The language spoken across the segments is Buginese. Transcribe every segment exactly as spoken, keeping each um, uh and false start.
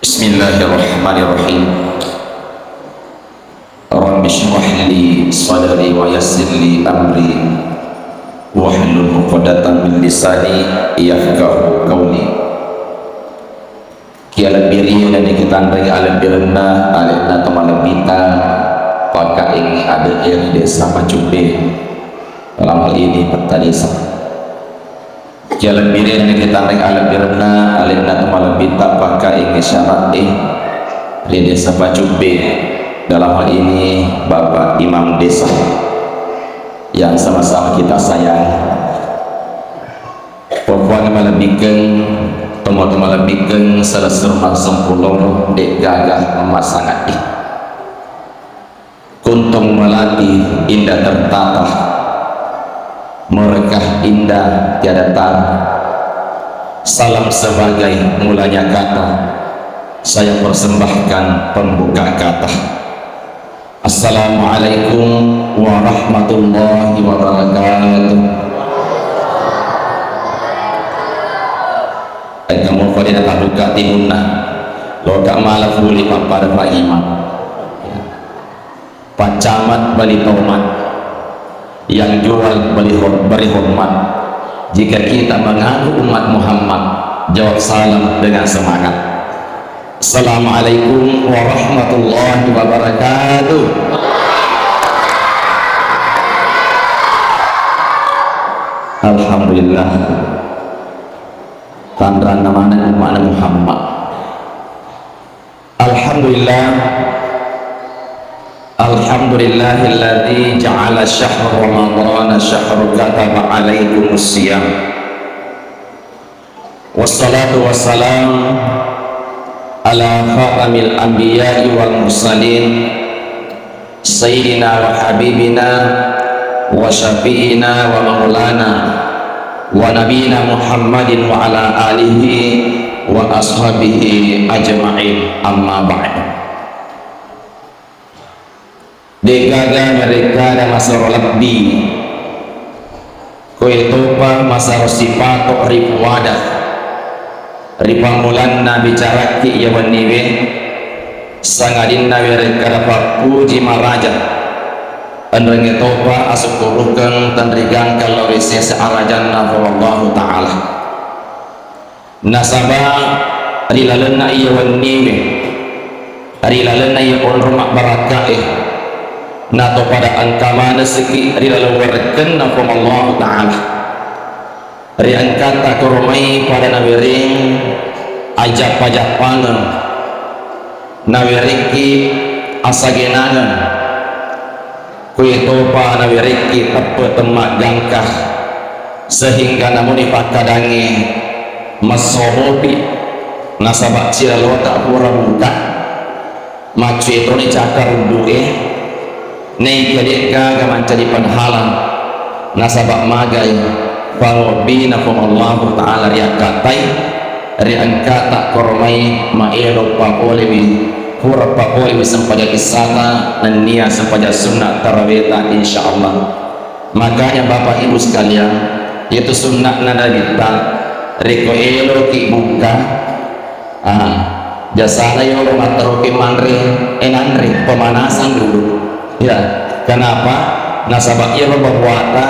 Bismillahirrahmanirrahim. Rabbi shrah li sadri wa yassir li amri wahlul uqdatam min lisani yafqahu qawli. Kialebbirien nanikitanrei alebbirenna alenna tomalebbita pakkaing ade'e ri Desa Pacubbe, dalam hal ini Petta Desa. Kialebbirien nanikitanrei alebbirenna alenna tomalebbita pakkaing syara'e ri Desa Pacubbe, dalam hal ini Bapak Imam Desa yang sama-sama kita sayang. Pokokna malebbikeng, tomatoa malebbikeng, salessureng massempulung, de'gaga masangaddi. Kuntung melati indah tertata, merekah indah tiada tara. Salam sebagai mulanya kata, saya persembahkan pembuka kata. Assalamualaikum warahmatullahi wabarakatuh. Engka mupa de' natabukka timunna. Loka mala fuli pappada Pak Imam. Pak Camat bali tomat. Yang jual beli hor-, beri hormat. Jika kita mengaku umat Muhammad, jawab salam dengan semangat. Assalamualaikum warahmatullahi wabarakatuh. Alhamdulillah. Tanranna maneng umma'na Muhammad. Alhamdulillah. Alhamdulillahilladzi ja'ala syahra Ramadhana syahru kataba alaikumus siyam. Wassalatu wassalam ala khatamil anbiya'i wal mursalin, sayyidina wa habibina wa syafi'ina wa maulana wa nabiyina Muhammadin wa ala alihi wa ashabihi ajma'in, amma ba'du. De'gaga narekkada masero lebbi, koetopa masero sipato ri puada. Ri pammulanna bicarakki iya wenniwe, sangadinna werekkada pappuji maraja, enrengngetopa asukkurukeng tenrigangka lao ri sese arajanna Puang Allahu Ta'ala. Nasaba ri lalenna iya wenniwe, ri lalenna iya onrong mabbarakka'e, nato pada engka manesiki ri laleng werekkenna Puang Allahu Ta'ala. Ri engkata koromai pada nawereng ajappa-jappangeng, nawerekki asagenangeng. Kuetopa nawerekki teppe temmaggangka, sehingga namuni pakkadangnge massomopi, nasaba cilalota pura buka, maccue toni cakkaruddu'e, naika de'gaga mancaji penghalang, nasaba magai pangobbina Puang Allahu Ta'ala riakkatai, ri engkata koromai maelo papolewi, pura papolewi sempajang issata nennia sempajang sunna taraweta, insyaallah. Makanya Bapak Ibu sekalian, itu sunnahna Nabitta, reko eloki buka, ah, biasana yolo matteroki manre, eh, nanre, pemanasan dulu. Ya, kenapa? Nasaba iyaro babuata,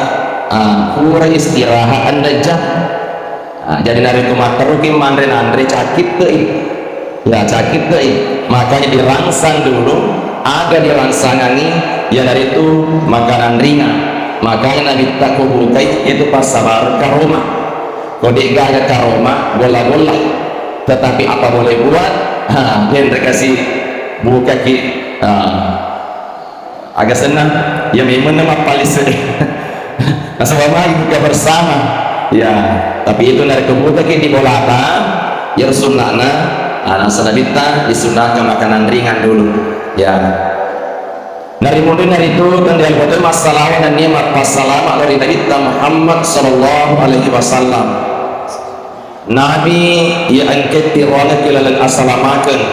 ah, pura istirahat anda jam. Ah, jadi narekko matteruki manre nanre, cakkittei. Ya, cakkittei. Makanya dirangsang dulu, aga dirangsangangi, iyanaritu makanan ringan. Makanya Nabitta ko bukai itu passabareng karoma. Ko de'gaga karoma, golla-golla. Tetapi apa boleh buat? Ha, denre kasi bukaki. Ha. Aga senna, iya memeng na mappalisse. Nasaba magi buka bersama. Ya, tapi itu narekko bukaki di bolata, iyaro sunna'na, ah, nasaba Nabitta disunnahkan makanan ringan dulu. Ya. Narimunrinna ritu, tenrialupa to massalawa nennia mappassalama lao ri Nabitta Muhammad sallallahu alaihi wasallam. Nabi iya engkae tiroangekki laleng asalamakeng,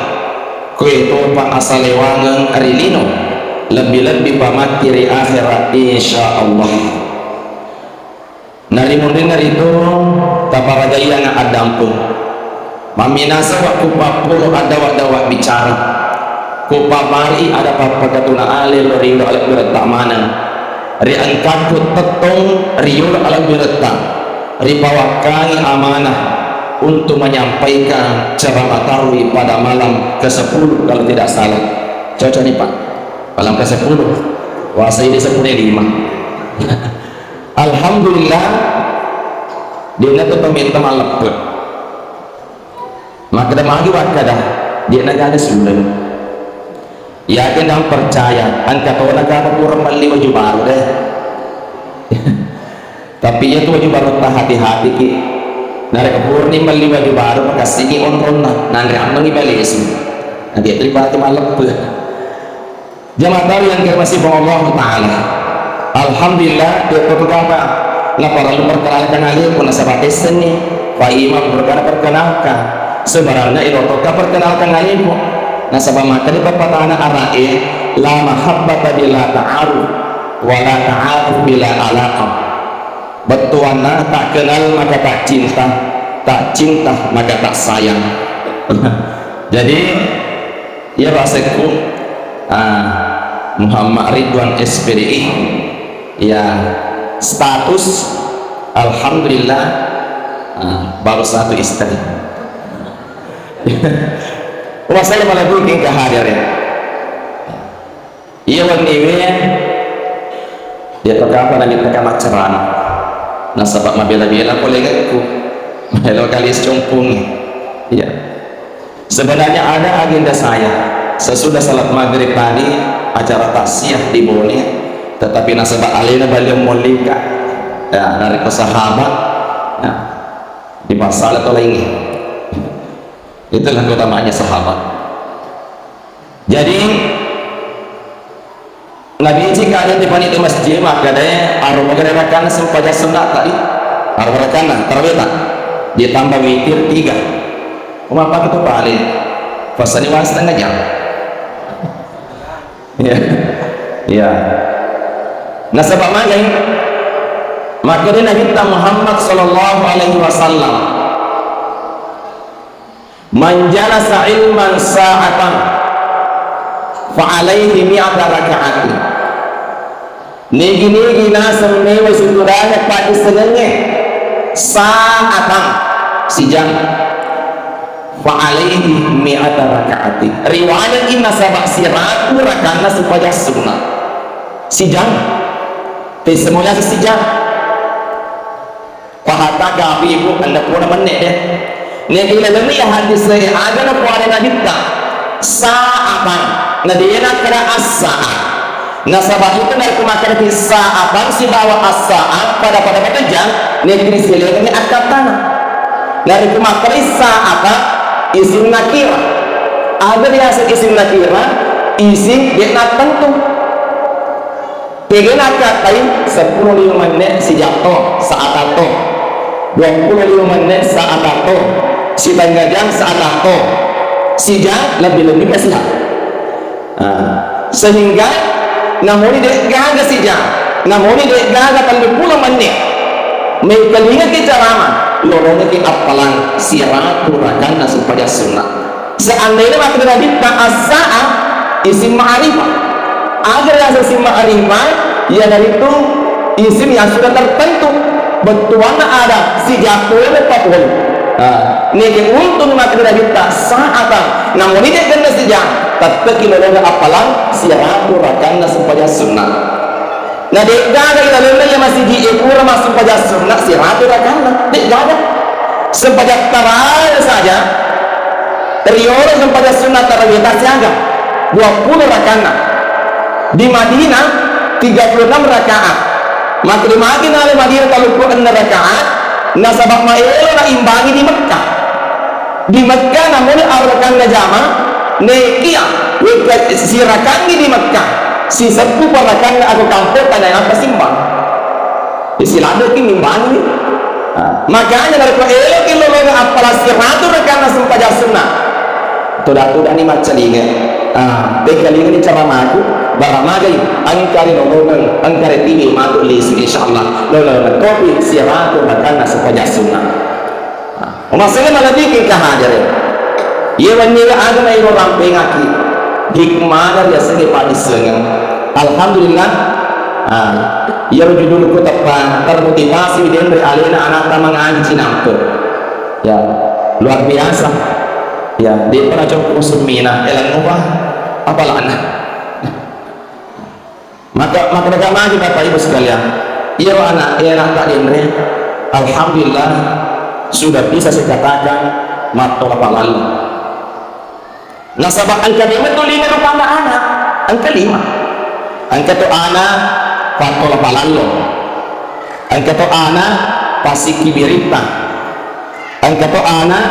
kuetopa asalewangeng ri lino, lebbi-lebbi pa matti ri akhera, insya Allah. Narimunrinna ritu, taparajaianga addampeng. Mamminasa wakku pappuro adawa-dawa bicara. Ku pamari ada pappakatuna ale lo riura alebbiretta maneng. Ri engkakku tettong riura alebbiretta. Ripawakkangi amanah untuk menyampaikan ceramah tarwih pada malam kesepuluh kalau tidak salah. Cocok nih, Pak. Malam kesepuluh. Wah, saya di sepuluh lima. Alhamdulillah, dia nggak tuh pemerintah maleppe. Makkeda magi wakkeda, de'na gaga suleng. Yakin dan percaya, engka tona kapa pura melli waju baru deh. Tapi iya tu waju baru ta hati-hati ki. Narekko purani melli waju baru, makassingi onronna, nanre ammengi balesu. Nanti itu dipake maleppe. Jamaah tarwih yang dirahmati Allah Ta'ala. Alhamdulillah, dia tutup apa? Naparellu perkenalkan alaikum, nasaba tessenni. Pak Imam berkana perkenalkan. Sebenarnya ilo toka perkenalkan alaikum. Nasaba maka di pepatahna arae, la mahabbata bila ta'aruf, wa la ta'aruf bila alaqah. Bettuanna tak kenal maka tak cinta, tak cinta maka tak sayang. Jadi, iya basekku, ah, Muhammad Ridwan S P D I. Ya, status alhamdulillah, ah, baru satu istri. Wassalamualaikum warahmatullahi wabarakatuh. Iya wenniwe, dia to kapa namitta ka maccarama. Nasaba mabela-bela polengekku. Melo kali sicompung. Iya. Sebenarnya ada agenda saya. Sesudah salat maghrib tadi, acara taksiah di Bone, tetapi nasaba alena baliong mollika. Ya, narekko sahabat, ya, di pasala to laingi. Itulah keutamanya sahabat. Jadi, Nabi Iji kanya di panitia masjid, makkedae, aro magare rakanna sempajang sunna tadi. Aro rakanna, tarawih ta? Ditambah witir tiga. Umapa itu paling? Pasani wang setengah jam. Iya. Iya. Nasaba magai, makkedae Nabi Muhammad sallallahu alaihi wasallam, "Man jalasa ilman sa'atan, fa alaihi mi'ata raka'atin." Nigi-nigi naseng mewa situdangeng paddissengengnge sa'atan, sijang, fa alaihi mi'ata raka'atin. Riwayat nasaba siratu rakanna sempajang sunna. Sijang. Tessemoyang sijang. Pahatta kapi, Ibu, enneng puluh menit deh. Negi lalenna iya hadis e, aga napoada Nabitta? Sa'atan. Na de nakkeda as-sa'ah. Nasaba itu narekko makkeda sa'atan sibawa as-sa'ah pada-pada mato jang, negi riselengengngi akkattana. Narekko makkeda sa'atan, isim nakirah. Aga riaseng isim nakirah? Isim de nattentu. Tege nakkattai seppulo lima menne sijatto, saatatto. Duappulo lima menne saatatto. Sitengnga jang saatatto. Sijang lebbi-lebbi kasiha. Ah, sehingga namuni de'gaga sijang, namuni de'gaga telluppulo menne, mengkalingaki carama, lolongeki appalang siratu rakanna sempajang sunna. Seandainya makkeda Nabitta as-sa'ah, isim ma'rifah. Aga riaseng isim ma'rifah? Iyanaritu isim yang sudah tertentu. Bettuanna ada sijang pole, eppa pole. Nah, nege untung makkeda Nabitta sa'atan. Namuni de'ganna sijang, tetteki lolongeng appalang siratu rakanna sempajang sunna. Na de'gaga ilalenna iya masigi e pura massempajang sunna siratu rakanna, de'gaga. Sempajang tarawih saja, riolo sempajang sunna tarawih ta siaga, duappulo rakanna. Di Madinah tiga puluh enam rakaat. Maka di Madinah, di Madinah telluppulo enneng rakaat, nasaba maelo naimbangi di Mekkah. Di Mekkah namuni arakanna jama, nekia wekka sirakangngi di Mekkah, siseppu parakanna ako kampong tana apa simbang. Isiladdeki mimbangi. Ah, makanya narekko eloki lolongeng appalang siratu rakanna sempajang sunna, toda-todani maccalinga. Ah, tekalingani caramaku, baramagai engkari lolongeng, engkari tiwi matu lisu, insyaallah lolongeng kopi siratu rakanna sempajang sunna. Ah. Masalah malebbiking kehadiran. Iya wenniga aga mairo rampengaki hikmana riasengnge paddissengeng. Alhamdulillah. Ah, iyaro judulku teppa termotivasi denre alena anakta mangaji cinampe. Ya, luar biasa. Ya, depa nacokko summina, elangngupa apalana. Maka, maka magi Bapak Ibu sekalian, iyaro anak, iya anakta denre, alhamdulillah, sudah bisa saya katakan mattola palallo. Nasaba engka memang tu lima rupanna anak, engka lima. Engka tu anak pattola palallo, engka tu anak pasikki biritta, engka tu anak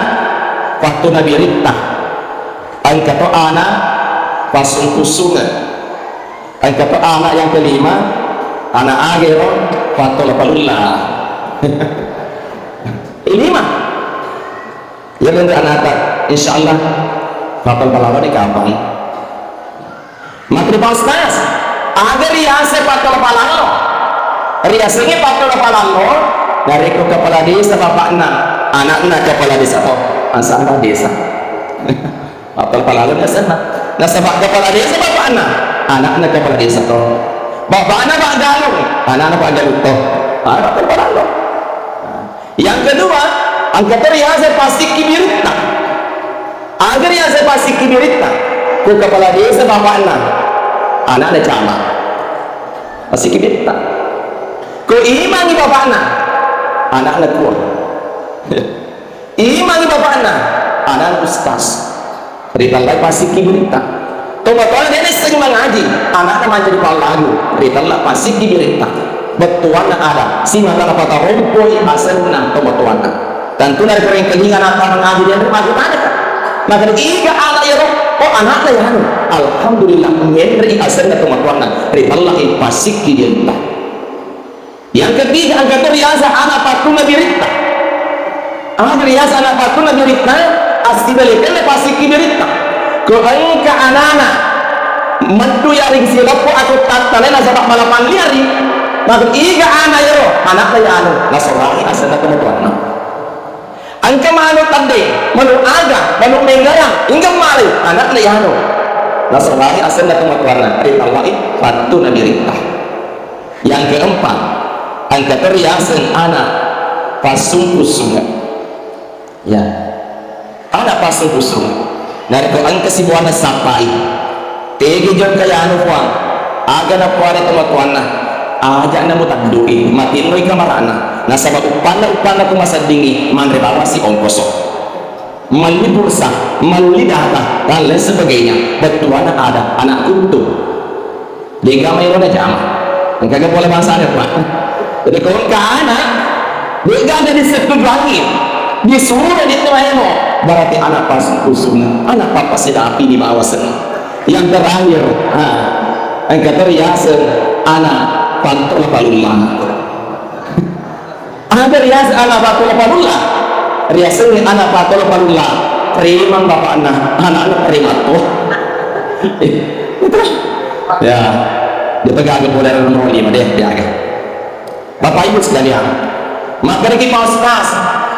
pattuna biritta, engka tu anak pasungkusunge. Engka to anak yang kelima, anak agero, pattola palulla. Eh, lima. Ya, dan anakta, insya Allah, pattola palallo ni kapang. Matri Pak Ustaz, aga riaseng pattola palallo? Riasengnge pattola palallo, narekko kepala desa bapakna, anakna kepala desa to, nasaba desa. Pattola palallo asenna. Nasaba kepala desa bapakna, anakna kepala desa to. Bapakna Pak Galung, anakna Pak Galung to. Ah, pattola palallo. Yang kedua, engka to riaseng pasikki biritta. Aga riaseng pasikki biritta? Ko kepala desa bapakna, anakna camat. Pasikki biritta. Ko imangngi bapakna, anakna kuah. Imangngi bapakna, anakna ustaz. Ritellai pasikki biritta. Tomatoanna de naisseng mangaji, anakna mancaji pallagu, ritella pasikki biritta. Bettuanna ada, simata napatarompoi asenna tomatoanna. Tentu narekko rengkalinga anakta mangaji de namakkutanaka. Maka iga anak iyaro, oh, anakna iyanu. Alhamdulillah, menrei asenna tomatoanna, ritellai pasikki biritta. Yang ketiga, engka to riaseng anak pattunna biritta. Aga riaseng anak pattunna biritta? Assibalikeng pasikki biritta. Ko engka anana meddu yaring sileppo atau tattalena nasaba malapang liari, maka iga anak iyaro, anakna iyanu, nasolangi asenna tomatoanna. Engka manuk tedde, manuk aga, manuk menggalang, inggemmari, anakna iyanu. Nasolangi asenna tomatoanna, ritellai pattunna biritta. Yang keempat, engka to riaseng anak passungkusunge. Ya. Anak passungkusunge. Narekko engka sibuanna sappai, tegi jokka yanu puang, aga napuada tomatoanna, aja'na mutaddu'i, matinnoi kamarana, nasaba uppanna-uppanna ku maseddingngi manre bawasi ongkoso. Melli pulsa, melli data, dan lain sebagainya. Bettuanna ada anak kuttu. De'ga maero najama. Engkaga pole bangsana, Pak. Jadi ko engka anak, de'gaga disetujuangi, disuruh di maero. Berarti anak passungkusunna, anak pappasedapi di bawah sana. Yang terakhir, ah, engka to riaseng anak pattola palulla. Aga riaseng anak pattola palulla? Riasengnge anak pattola palulla, preman bapakna, anakna preman to. Itu. Ya, dia pegang ke bola nomor lima deh, dia agak. Bapak Ibu sekalian, makkedaki Pak Ustaz,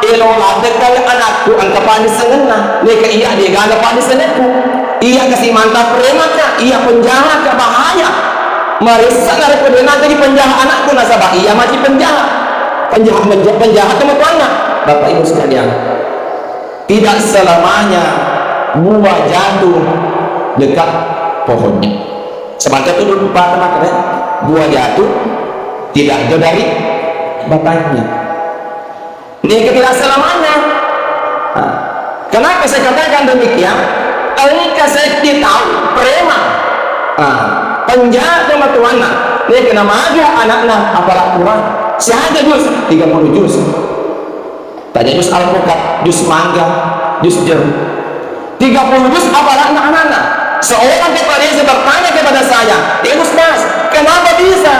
elo laddekkale anakku engka paddissengenna, neka iya de'gaga paddissengekku. Iya kasi mantap premanka, iya penjahat ka bahaya. Marissa narekko de' najaji penjahat anakku nasaba iya maji penjahat. Penjahat, penja-, penjahat tomatoanna. Bapak Ibu sekalian, tidak selamanya buah jatuh dekat pohonnya. Sebagai tuduh pepatah makanya, buah jatuh tidak jauh dari batangnya. Ini tidak selamanya. Nah, kenapa saya katakan demikian? Engka seddi tau preman. Nah, penjahat tomatoanna. Ini kena maga anakna apala Quran. Siaga juz, tiga puluh juz. Tanya juz alpukat, juz mangga, juz jeruk. Tiga puluh juz apala'na anakna. Seorang kepala desa bertanya kepada saya, "Eh Ustaz, kenapa bisa?"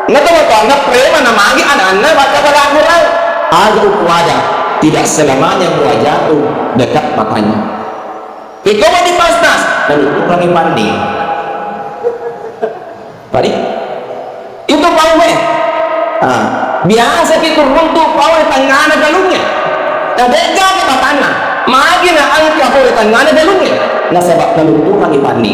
Ngetau apa? Ngepreman namagi anakna baca Al-Quran. Aga ukuada, tidak selamanya buah jatuh dekat batangnya. Iko di Pak Ustaz, lalu ukurangi pandi. Padi? Itu pauwe. Ah, biasa ki turuntu pauwe tengngana galungnge. Na de'gaga batanna, magi na engka pole tengngana galungnge, nasaba nalunturangi panni.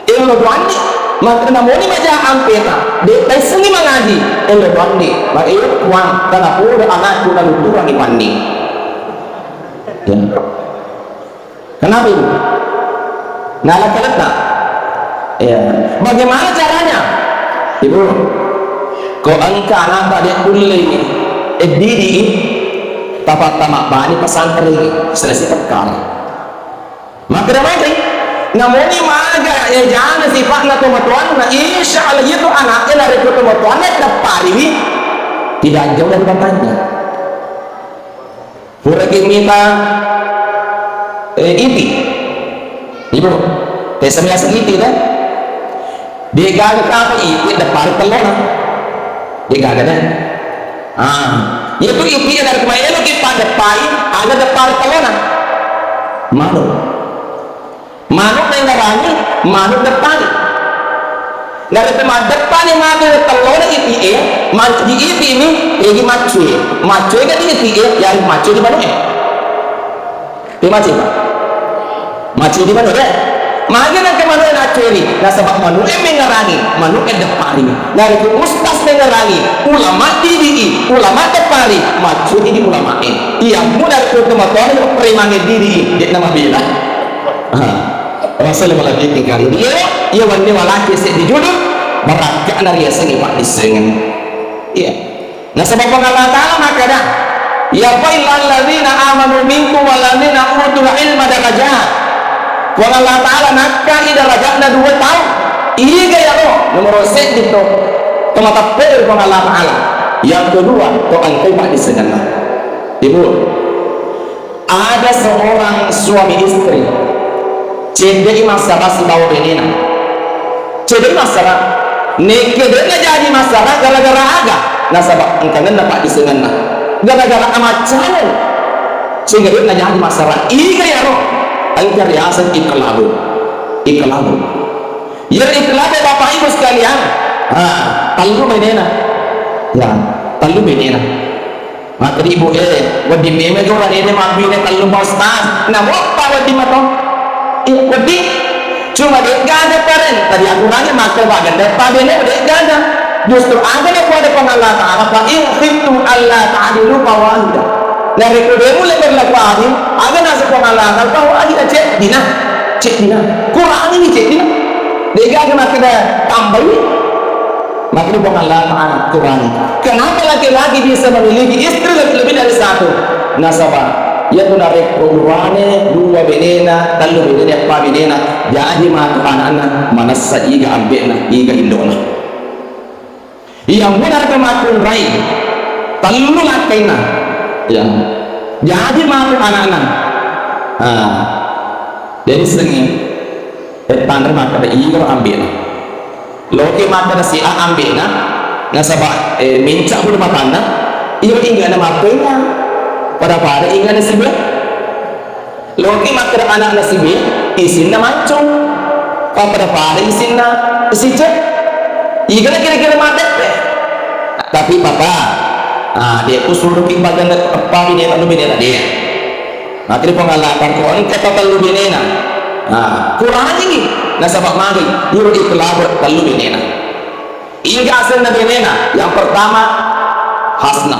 Elo doanni, maka namoni maja ampeta, de' taissengi mangaji, elo doanni, maka iyo Puang, tanapodo anakku nalunturangi panni. Ya. Kenapa, Ibu? Nala kaletta. Ya. Bagaimana caranya? Ibu, ko engka anakta de' ullei, eh, didi, tapatta mabbani pesantren, selesai perkara. Makkeda magai, namoni maga ejana sifa'na tomatoanna, insya Allah itu anaknya narekko tomatoanna teppariwi, tidak jauh dari batangnya. Puraki mita, eh, iti. Ibu, tesa biasa iti, kan? De'gaga kapa iti, deppari tellona. De'gaga, deh. Ah, itu iti yang dari kemarin kita deppai, ada deppari tellona. Malu. Manuk mengngerangi, manuk deppani. Narekko maddeppani matu tellona iti'e, mancaji iti'mi, egi maccue. Maccue ga di iti'e, yari maccue di manu'e. Di maccue, Pak? Maccue di manu'e. Magi nengka manu'e naccueni? Nasaba manu'e mengngerangi, manu'e deppani. Narekko ustaz mengngerangi, ulama didi'i, ulama deppani, maccue di ulama'e. Iya, mu narekko tomatoa premangnge didi'i, de'na mabela. Ah, Rasulullah bikin kali dia, iya wanni walaki seddi judul, barakka'na riasengngi paddissengenna. Iya. Nasaba Puang Allah Ta'ala makkeda, "Yarfa'illahul ladzina amanu minkum walladzina utul ilma darajat." Puang Allah Ta'ala nakkai darajatna dua tau. Iga yaro? Nomoro seddi to, to mateppe' ri Puang Allah Ta'ala. Yang kedua, to engkai paddissengenna. Ibu, ada seorang suami istri, cedde'i massara sibawa benena. Cedde'i massara. Nekke de'na jadi massara gara-gara aga? Nasaba engkangenna paddissengenna. Gara-gara amaccaneng. Sehingga de'na jadi massara. Iga yaro? Engka riaseng iklabu. Iklabu. Iyaro iklabe, Bapak Ibu sekalian, ha, tellu benena. Ya, tellu benena. Makkeda ibu, eh, wedding memeng tu urane de mabbine tellu, Pak Ustaz. Namoppa wedding mato? Iya, wedding. Cuma de'gaga parenta diaturang makkeda bagenda pa bene, de'gaga. Justru aga napoada Puang Allah Ta'ala, "Fa in khiftum alla ta'dilu fawahidah." Narekko de mulle berlaku adil, aga naseng Puang Allah Ta'ala, "Fawahidah," ceddina. Ceddina. Kurangi ceddina. De'gaga makkeda tambai. Makkeda Puang Allah Ta'ala, kurangi. Kenapa laki-laki bisa memiliki istri lebih, lebih dari satu? Nasaba, iyatu narekko urane dua benena, tellu benena, eppa benena, jaji matu anakna manessa iga ambe'na, iga indo'na. Iya, mudarka makkunrai, tellu lakkainna. Ya. Jaji matu anakna. Ah. Jadi sengi, eh, tanre makkeda iro ambe'na. Loki makkeda si A ambe'na, nasaba, eh, menca bulu matanna, iro inggana mappenga, pada-pada inggana si B. Loki makkeda anakna si B, isinna mancung. Pada-pada isinna si C. Igana kira-kira mateppe. Tapi papa, ah, dia ku suruh ki bagana eppa bine, anu bine tadi. Makkeda Puang Allah, ko engka tatellu benena. Nah, kurangi. Nasaba magi, iro iklabe tellu benena. Inga asenna benena? Yang pertama, Hasna.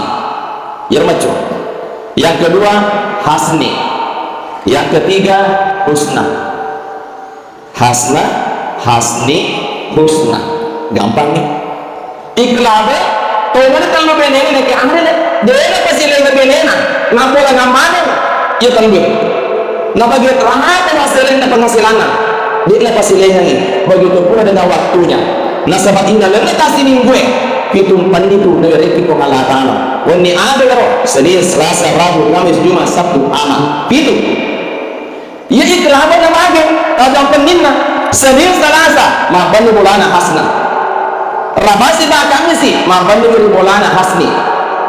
Iyaro macco. Yang kedua, Hasni. Yang ketiga, Husna. Hasna, Hasni, Husna. Gampang nih. Iklabe, tomani tellu benena, neke ambil deh. Dena pasilenga benena. Napola ngamane, iya tellu. Nabagi rata masalahna penghasilanna. De'na pasilengangi. Begitu pula dengan waktunya. Nasaba inna lenne tasi minggue, pitung pennitu nawerekki Puang Allah Ta'ala. Wenni aga ero, Senin, Selasa, Rabu, Kamis, Jumat, Sabtu, Ahad. Pitu. Iya iklabe na mage, tajang penninna. Senin, Selasa, mabbenni bolana Hasna. Raba siba Kammisi, mabbenni ri bolana Hasni.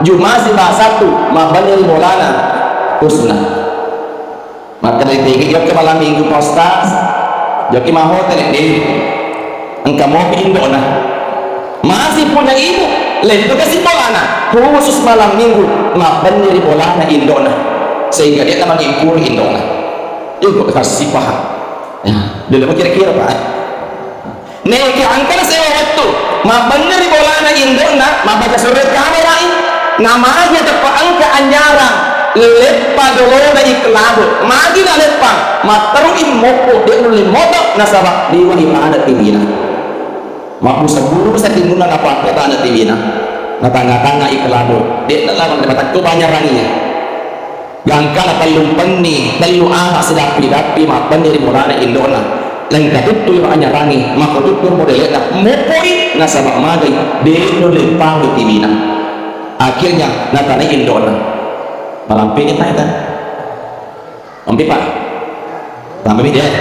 Juma siba Sabtu, mabbenni ri bolana Husna. Makkeda tegi, jokka malam minggu, Pak Ustaz. Jokki mahotel, deh. Engka mopi indo'na. Masih punya ibu, lettu kasi bolana. Khusus malam minggu. mabbenni ri bolana indo'na, sehingga de'na mangimpuru indo'na. Iko kasih paham. Ya, dulu kira-kira, Pak. Neke angkana sewa wettu, mabbenni ri bolana indo'na, mabbaca surre kamera'i, namagi teppa engka anjarang, leppa dolona iklabe, magi na leppa, matteru immoppo, de' nulle moto, nasaba liwa ipada tiwina. Mabbusa-busa timunna napatta tana tiwina, natangnga-tangnga iklabe, de' nalawang matakko banyaranginya. Gangkana tellumpenni, tellu aha sidappi-dappi mabbenni ri bolana indo'na. Lengka tuttu iro anyarangi, makkututtu modele'na, moppoi nasaba magai, de' nulle pau tiwina. Akhirnya natanai indo'na. Malampe ni tae ta. Ampe, Pak. Tambai deh.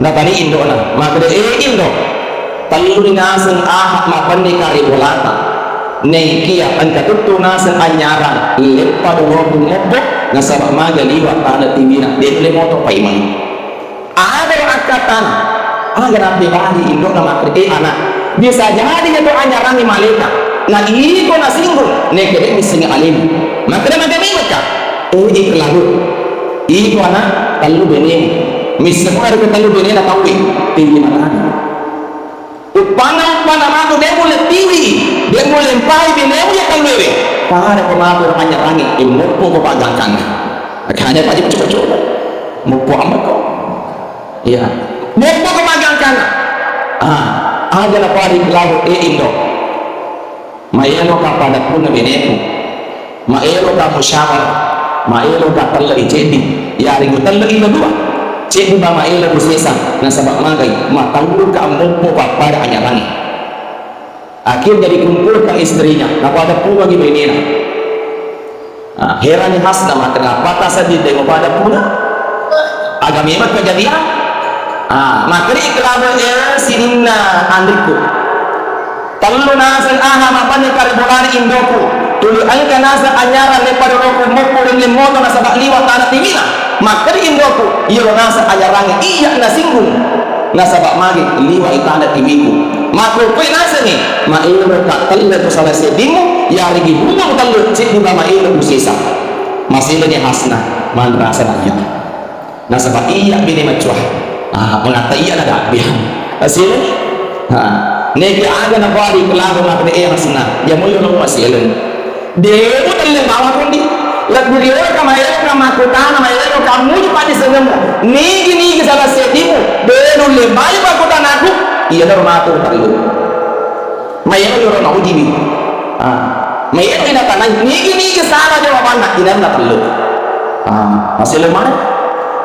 Natani indo'na, makkeda, "Eh, indo, telluni naseng aha mabbenni ka ri bolata. Naikia engka tuttu naseng anyarang, leppa doloku mobbo, nasaba maga liwa tana tiwina, de' le moto paimeng." Adaro akkattana, aga nappebali indo'na makkeda, "Eh, anak, bisa jadi iya to anyarangi maleka, na iko nasinggung, neke de' missengngi alemu." Makkeda, "Maga memekka?" "Eh, iklabu." Iko ana' tellu benemu. Misseng ko ero tellu benena tauwe, tiwi matana. Uppanna, uppanna matu de' mulle tiwi, de' mulle mpai benemu iya telluewe. Pada ko matu ro anyarangi, e moppo ko paggangkanna. Makanya paji coba-coba. Moppo ambako. Iya. Moppo ko paggangkanna. Ah, aga napari lalu e indo. Maeloka padappunna beneku, maeloka musyawarah, maeloka telle'i ceddi, yarigu telle'i madua, ceddi ba maelo musesa, nasaba magai, matauruka moppo pappada anyarangi. Akhirnya dikumpulkan istrinya, napadappungangi benena. Ah, herani Hasna, makkeda, "Apa tasaddi de' mupada puna? Aga memang kejadian?" Ah, makkeda, "Iklabe, eh, sininna anrikku. Tellu naseng aha mabbenni ka ri bolana indoku. Tuli engka naseng anyarang leppa doloku moppo denne moto nasaba liwa tana tiwina." Makkeda indoku, "Iyaro naseng anyarangnge iya nasinggung. Nasaba magi liwa i tana tiwiku." Makkukkue nasengngi, maeloka telle ko sala seddimmu, yarigi hubung telle ceddi ba maelo usesa. Maseleni Hasna, manrasa naiya. Nasaba iya bine macua. Ah, mangatta iya nadabbiang. Maseleni? Ha. Neke aga napari kelago makkeda, "Eh, Hasna, iya moyo lo maseleng." De'mu telle bawang kondi. Lebbi riolo ka maelo ka makkutana, maelo ka muji paddisengemmu. Nigi-nigi sala seddimu, de' nulle mai pakkutanaku, iyanaro matu tellu. Maelo yoro naujiwi. Ah, maelo ina tanai, nigi-nigi sala jawabanna, inanna tellu. Ah, masih lemah.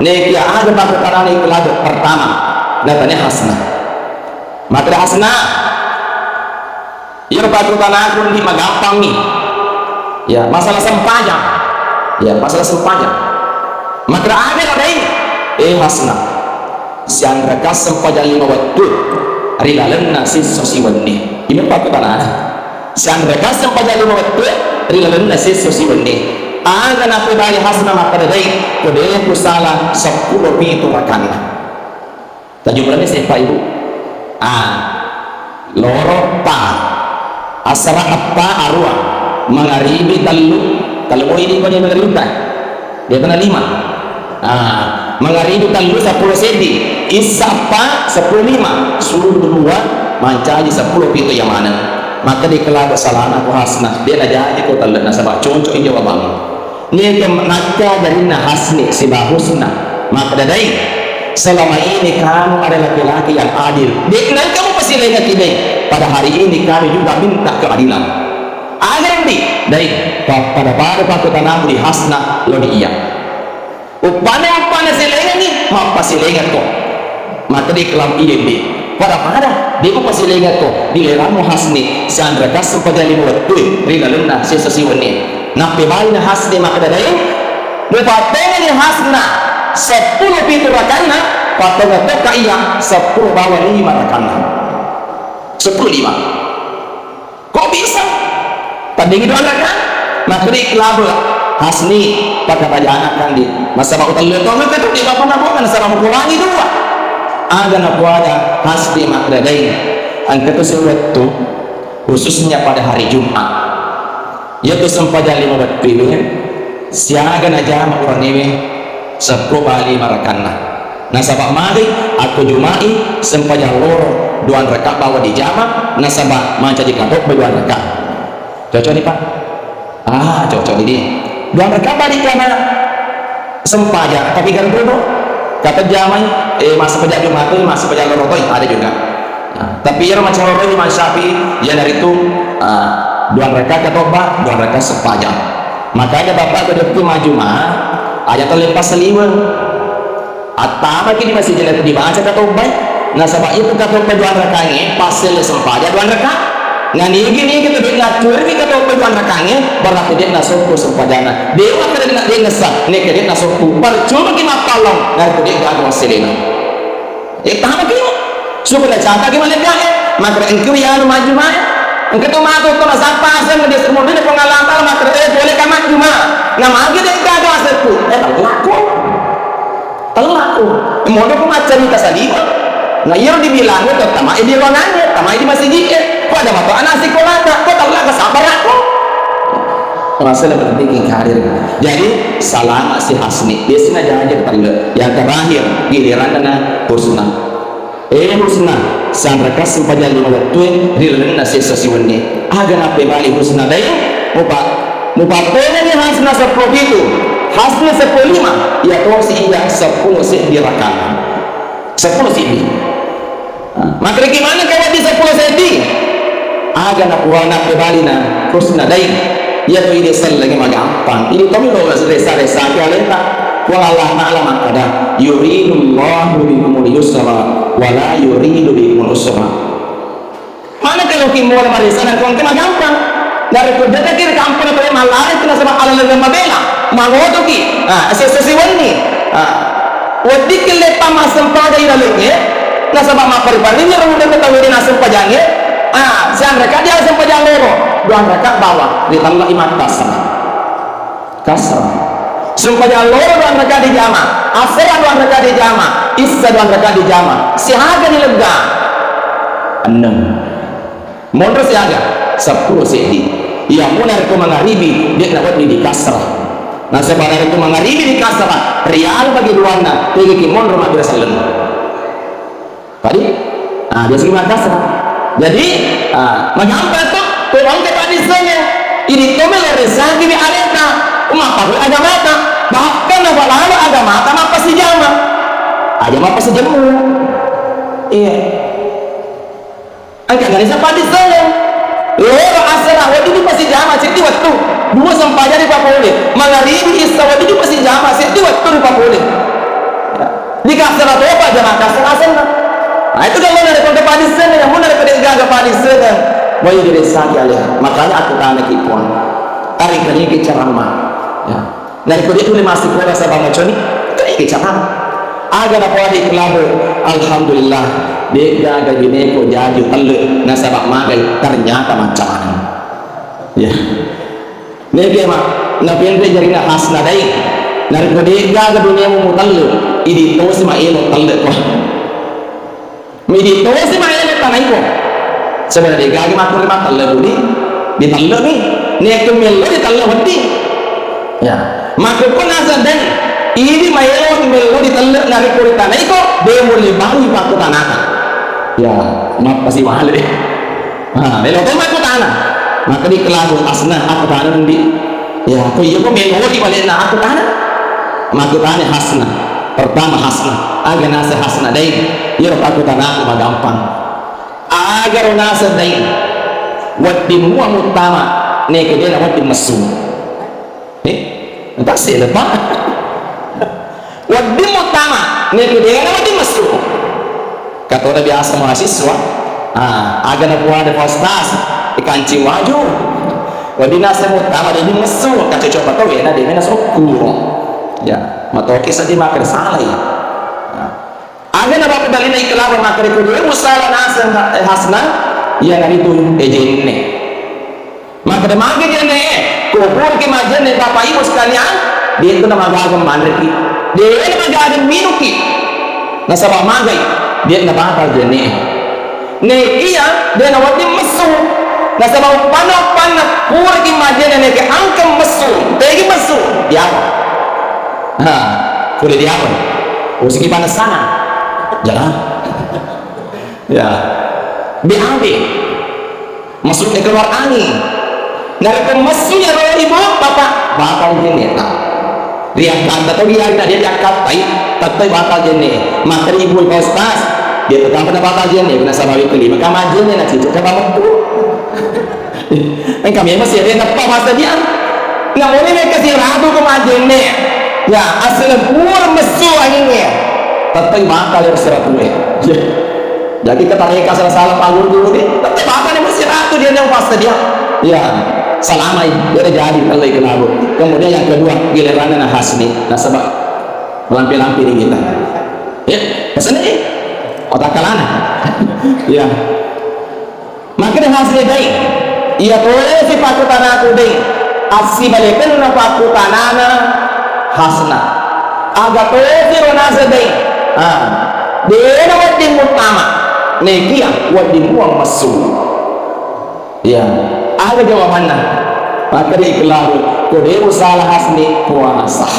Nekia aga pakkutanana iklabe pertama, natanya Hasna. Makkeda Hasna, iyaro pakkutanaku ndi magampang ni. Ya, masalah sempajang. Ya, masalah sempajang. Makkeda aga na, Daeng? Eh, Hasna. Sianreka sempajang lima wettu ri lalenna sesso siwenni. Ini pakkutanana. Sianreka sempajang lima wettu ri lalenna sesso siwenni. Aga napebali Hasna makkeda, Daeng, ko de' kusala seppulo pitu rakanna. Tajumlani seppa, Ibu. Ah, loro pa. Asara eppa arua. Mangaribi tellu. Tellu poini ko mangaribi ta? Dia kena lima. Ah, mangaribi tellu seppulo seddi. Issa eppa seppulo lima. Subuh dua mancaji seppulo pitu iya maneng. Maka di kelaba salana ko Hasna. Dia najaji ko tellu nasaba conco injo babang. Neke nakka jarinna Hasni siba Husna, makkeda, Daeng, selama ini kamu ada laki-laki yang adil. De' nengka mupasilengaki, Daeng. Pada hari ini kami juga minta keadilan. Aga ndi, Daeng, pa-, pada-pada pakkutanamu di Hasna, lo di iya. Uppanna, uppanna silengengi, mappasilengekko. Makkeda kelam iya ndi. Pada-pada, de' mupasilengekko, dilerammu Hasni, sianreka sempajang lima wettue, ri lalenna sesso siwenni. Nappebalina Hasni makkeda, Daeng, mupattengeni Hasna seppulo pitu rakanna, pattonga tokka iya seppulo bawang lima rakanna. Seppulo lima. Kok bisa? Tandingi doang kan? Makkeda kelaba, Hasni, pakkatajana kandi. Masa mau tellu tongeng kan di bapung-bapung kan, nasaba mukurangi dua. Aga nakuada Hasni makkeda, Daeng, engka tu sewettu, khususnya pada hari Jumat. Iyatu sempajang lima wettuewe, siaga najama urangewe, seppulo bali marakanna. Nasaba magai akko Juma'i sempajang loro duang raka bawa dijama, nasaba mancaji katobba duang raka. Cocok ni, Pak? Ah, cocok ni. Duang raka bali jama sempajang, tapi kan dulu kata jamai, eh, masa pajak Jumat tu, masa pajak loro toi, ada juga. Nah, tapi iyaro macam loro Imam Syafi'i, iyanaritu, ah, duang raka katobba, duang raka sempajang. Makanya bapak kedua tu majuma, aja terlepas seliweng. Attamaki di masjid, dibaca katobbai, nasaba itu katobba duang rakangnge, passele sempajang duang raka. Nanigi-nigi tu de' ngaccurini katobba duang rakangnge, berarti de' nasokku sempajana. Dewa kada de' ngessa, neke de' nasokku. Percuma ki mappallang, narekko de' gaga wasselena. Eh, tamaki. Suku na cata ki malebbiae, makre engkau ya anu maju mae. Engka tu matu tu nasappa aseng di semua dulu pengalam, makre, eh, boleh ka maju ma. Namagi de' gaga wassekku. Eh, tellakku. Tellakku. Modo ku maccarita saliwa. Na iyaro dibilang to tamai di ruangannya, tamai di masigi e. Ko ada matu anak sekolahnya, ko tellak ke sabar aku. Rasa lebih penting karir. Jadi, salama si Hasni. Dia sengaja aja tellak. Yang terakhir, giliran na Husna. Eh, Husna, sanraka sempajang lima wettue ri lalenna sessa siwenni. Aga nappebali Husna dai? Mupa-, mupattenani Hasna seppulo pitu, Hasna seppulo lima, iya tosi iya seppulo seddi rakang. Seppulo seddi. Nah, makkedaki maneng ka wedding seppulo seddi? Aga napuana pebbalina Husna dai? Iya to ide sellengnge magampang. Ini tommi lo resa-resa ke aleta. Puang Allah Ta'ala makkada, "Yuridullahu bikumul yusra wa la yuridu bikumul usra." Mana kalau ki mola marisa na kongke magampang. Narekko dataki ri kampung atau malari tu nasaba ala lele mabela. Mangotoki. Ah, sesa siwenni. Ah. Weddikki leppa massempajang ilalengnge. Nasaba mappari-parinni rong deka tawede nassempajangnge. Ah, sianreka dia sempajang loro. Duanreka bawang. Ritellai makkasara. Kasra. Sempajang loro duanreka dijama, asera duanreka dijama, issa duanreka dijama. Siaga ni lega? Enneng. Monro siaga? Seppulo seddi. Iya muna rekko mangaribi, de' nawedding dikasra. Nasaba narekko mangaribi dikasra, riala bagi duanna, tegaki monro mabbira selleng. Tadi? Ah, biasa di Makassar. Jadi, ah, magampang tu, ko engka paddissengnge. Idi to melo resaki mi aleta, mapparu agamata. Bahkan nafalalo agamata mappasijama. Aja mappasijammu. Iya. Engka gare sa paddissengnge. Loro asera wedding dipasijama seddi wettu. Dua sempajang ripapole. Mangaribi issa wedding dipasijama seddi wettu ripapole. Di Kassara topa jama Kassara asenna. Nah, itu kalau ada kontak paddissengnge, yang benar pada gaga paddissengnge. Mau jadi resaki alih. Makanya aku tanya ki puang. Tarik lagi ke ceramah. Ya. Dari kode itu lima sekolah sama macam ni. Tarik ke ceramah. Aga na padi kelabu. Alhamdulillah. De' gaga bineko jaju telle. Nasaba magai ternyata macam mana. Ya. Nege ma, napenre jarina Hasna dai. Narekko de' gaga duniamu mutelle, idi tosi maelo telle ko. Midi tosi maelo tanai ko. Sebenarnya de' gaga makkuri matelle budi, ditelle mi. Nege mello ditelle wedding. Ya, makkukku naseng dai. Idi maelo mello ditelle narekko ritanai ko, de' mulle bawi pakkutanata. Ya, mappasi wale. Ah, melo to makkutana. Maka di kelabu Hasna aku tana ndi. Ya, ko iya ko melo di balenna aku tana. Makkutana Hasna. Pertama Hasna. Aga nase Hasna dai. Iya aku tana aku magampang. Aga ro nase dai. Wedding mua muttama. Neke dena wedding messu. Eh, entah sih lepas. Wedding muttama, neke dena wedding messu. Katona biasa mahasiswa, ah, aga na puada Pak Ustaz, ikanci waju. Wedding nase muttama, de' messu, kaco coba tau, wena de' mena sokku. Ya, matoke saja makan salai. Nah. Aga na bapa balina ikelaba makkeda ko dua ribu sala naseng, eh, Hasna, iyanaritu, eh, jenne. Makkeda magi jenne, eh, ko puraki majenne Bapak Ibu sekalian, de' tu namagaga manreki. De' namagaga minuki. Nasaba magai, de' nabatal jenne. Nekia, de' nawedding messu. Nasaba uppanna, uppanna, puraki majenne, Ha, boleh diapa? Usiki panas sana. Jangan. Ya. B A B. Masuk ke keluar angin. Narekko messu iyaro ibu, bapak, batal jenne. Nah. Riakkatta tau iya, na dia riakkatta, iya. Tettai batal jenne. Maka ibu, Pak Ustaz, dia tetap pernah batal jenne. Nasaba kelima, kama jenne, na cicit, kama metu. Engka memang siaga nappa masa dia. Namuni mekka siratu ko majenne. Ya, asal pur messu angingnge. Tettai batal ero siratue. Ya. Jadi ketareka salah-salah paguru dulu deh. Tettai batal ero siratu dia nang masa dia. Ya, salamai. Dia jadi Allah kelabu. Kemudian yang kedua, gilirannya nah Hasni. Nasaba lampi-lampi ri kita. Ya, pesan ini. Otak kalana. Ya. Makkeda Hasni, Daeng, iya tosi pakkutanaku, Daeng, assibalekenna pakkutanana Hasna. Aga tosiro naseng, Daeng? Ah, de'na wedding muttama, nekia wedding mua messu. Iya, aga jawabanna? Makkeda Iqlalu, ko de' usala Hasni, puasa.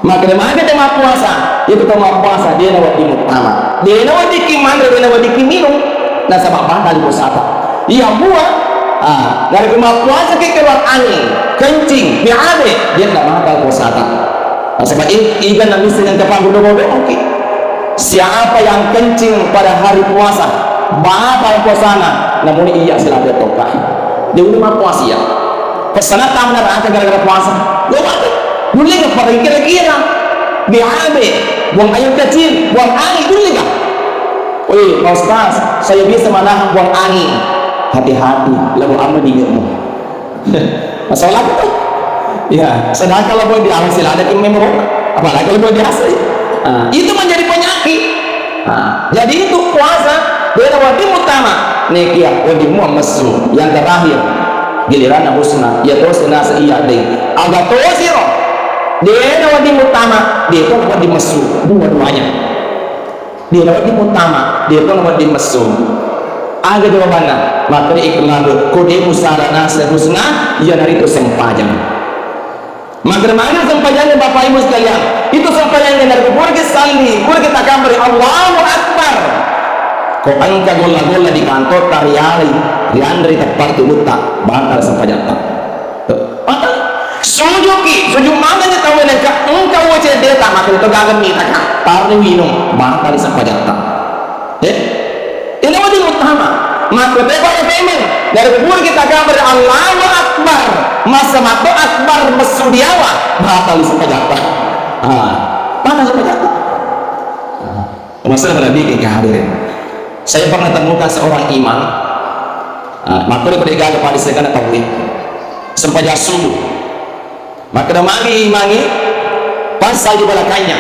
Makkeda magi tau mappuasa, itu tau mappuasa, de'na wedding muttama. De'na weddikki manre, de'na weddikki minung, nasaba batal puasata. Iya mua, ah, narekko mappuasa ke keluar angin, kencing, B A B, de'na batal puasata. Nasaba i-, iga namiseng engka panggodo-godo, oke. Siapa yang kencing pada hari puasa, batal puasana, namuni iya silada toka. De'na mappuasa iya. Pessanna tama neraka gara-gara puasa. Lo mati. Nulle ga pada kira-kira. B A B, buang air kecil, buang angin, nulle ga? Woi, Pak Ustaz, saya bisa menahan buang angin. Hati-hati, lalu amma dingemu. Masalah itu. Ya, sedangkan lalu di angin silada kimai merokok. Apalagi lalu di A C. Nah, itu menjadi penyakit. Nah, jadi itu puasa, de'na wedding muttama, nekia wedding mua messu. Yang terakhir, giliranna Husna, iya tosi naseng iya, Daeng. Aga tosiro, de'na wedding muttama, de'to wedding messu, dua-duanya. De'na wedding muttama, de'to wedding messu. Aga jawabanna? Makkeda Iqlalu, ko de' musala naseng Husna, iyanaritu sempajang. Makkeda magi sempajangnge, Bapak Ibu sekalian, itu sempajangnge narekko puraki salli, puraki takabbere, Allahu Akbar. Ko engka golla-golla di kantorta, rialai, rianre, teppari tubutta, batal sempajatta. Tuh, batal. Sujuki, sujud manenni tau engka, engka uwa ceddeta, makkeda to gaga mitaka, taroni winung, batal sempajatta. Eh? Ini wedding muttama. Makko teppa pemeng. Dari kubur kita kabar Allahu Akbar. Masa makko Akbar messu diawa. Batal sempajatta. Ah, batal sempajatta. Ah, masalah berarti ke hadirin. Saya pernah temukan seorang imam. Ah, makko dia pada gagal pada segala tauhid. Sempajang subuh. Makkeda magi imangnge, passai di belakangnya.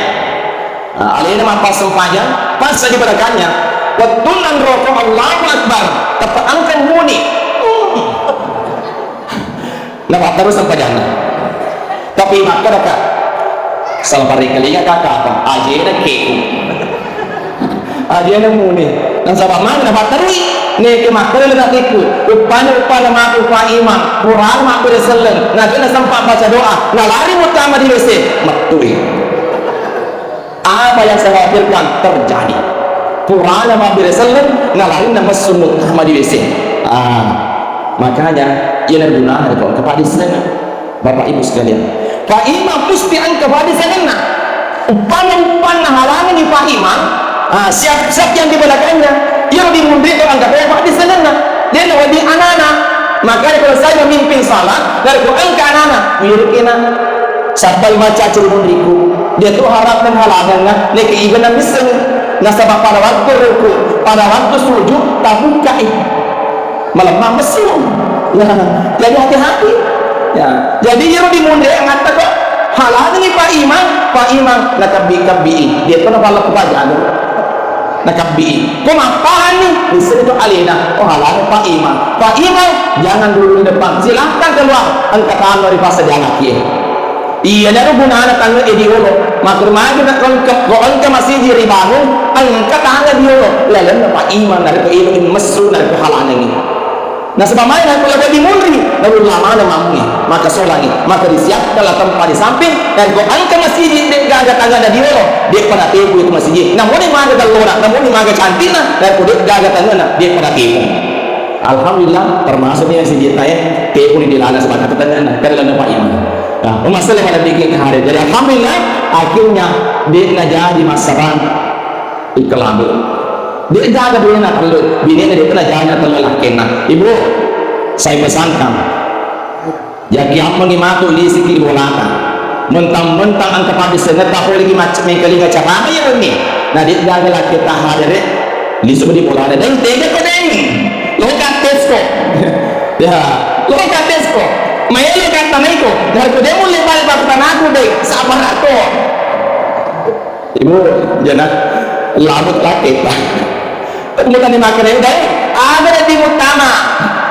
Nah, alena mappassempajang, passai di belakangnya. Wettunna nroko Allahu Akbar, teppa engka muni. Hmm. Napattaro sempajanna. Tapi makkeda ka, salah parikalinga kakak, ajena keku. Ajena muni. Nasaba magi napatterui. Neke makkeda le natikku. Uppana, uppana matu Pak Imam. Purana mabbere selleng. Nagena sempat baca doa. Nalari muttama di W C. Mettui. Apa yang saya khawatirkan terjadi. Purana mabbere selleng. Nalari namessu muttama di W C. Ah. Makanya, iya nagunana ko kepada Bapak Ibu sekalian, Pak Imam musti engka paddisengenna. Uppanna, uppanna halangangi Pak Imam, ah, siap-siap yang di belakangnya. Iyaro dimunri to engka to paddisengenna. De'na wedding anana. Makanya kalau saya memimpin salat, narekko engka anana, wirikina. Sabbal macaca ri munriku. Dia tu harapkan halanganna, neke iga namisseng. Nasaba pada waktu ruku, pada waktu sujud, tabukkai. Malemma messu. Ya, jadi hati-hati. Ya, jadi iyaro dimunri angatta ko. Halangi Pak Imam, Pak Imam nakabbi-kabbii. Dia tu napalakku pajago. Nakabbii. Ko mappahanni, lisseng to alena. Oh, halangi Pak Imam. Pak Imam, jangan dulu di depan. Silahkan keluar. Engka tama ri pasajangaki. Iyanaro gunana tangnge e diolo. Makkurmaju na ko engka, ko engka masiji ribangun, engka tangnge diolo. Lalenna Pak Imam narekko elo messu narekko halangengi. Nasaba maega ko lako di munri, narulla maneng mammungi, maka solangi, maka disiapkanlah tempat di samping, dan ko engka masiji de' gaga tanganna diolo, de'pa natepu itu masiji. Namuni maga gallona, namuni maga cantikna, dan ko de' gaga tanganna, de'pa natepu. Alhamdulillah, termasuk ni masiji tae, tepu ni di lana sebab kata tanganna, kada lana Pak Imam. Nah, umma sele pada bikin kehari. Jadi alhamdulillah, akhirnya de' na jadi masalah. Ikalabe. De' gaga binena tellu, binena de' pernah jaga tellu lakkenna. Ibu, saya pesankan. Jaki ammengi matu lisiki bolata. Mentang-mentang engka paddissengetta poleki macca mengkalinga carana iya wenni. Na de' gaga lakketta hadere, lisu di bolana. Deng, tega ko deng. Loka tesko. Ya, loka tesko. Maelo kata maiko. Narekko de' mulle balik pakkutanaku deng. Sabar to. Ibu, jana labut laki. Mutani makkeda, "Udah, eh, ada di mutama.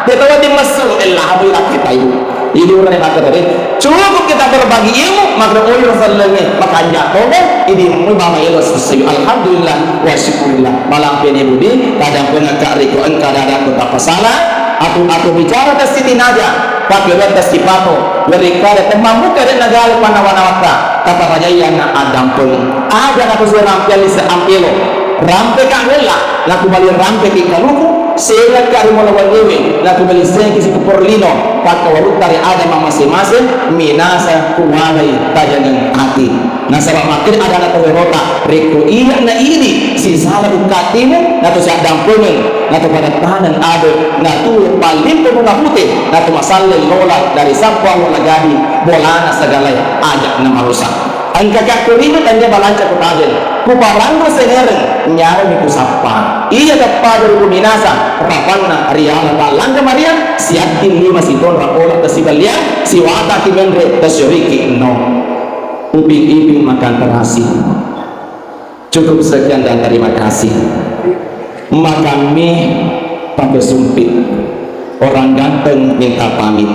Dia tahu di messu, eh, labut laki tahu." Ibu, urane makkeda, "Cukup kita berbagi ilmu, maka ulur sallengnge, maka anjak toga, idi mu mama elo sesuai." Alhamdulillah, wa syukurillah. Malampe ni budi, kadang pengakak riko engka dada kota pasala, atau, atau bicara tasitinaja, pakai buat tasipato, berikkada temmammuka de' nagala panawa-nawatta. Tatarajaiyanna addampeng. Aja' napasu rampe lise ampelo. Rampeka' wella, nakubali rampeki' kaluku, selakka' ri mula wenniwe, nakubali sengki siku porlino, pakkawarutta ri adama mase-mase, minasa kuwalai tajangeng ati. Nasaba makkeda adana tau erota, rekko iya na idi, sisala ukkattine, natu siaddampengeng, natu padattaneng ade, natu pallimpe bunga pute, natu masalle lola dari sappa lola gadi, bolana sagalae, aja' namarusa. Engka kakkurimi tania balanca kutajeng, kuparanru sengereng, nyarami kusappa. Iya teppaja ri kuminasa, rapanna riala tallangka maria, siatting lima sitonra ola tasiballiang, siwataki menre tasioriki no. Uping-iping makan terasi. Cukup sekian dan terima kasih. Makan mie pakai sumpit. Orang ganteng minta pamit.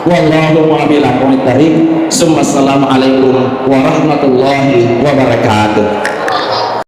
Wallahu muwaffiq ila aqwamit thariq. Summa assalamualaikum warahmatullahi wabarakatuh.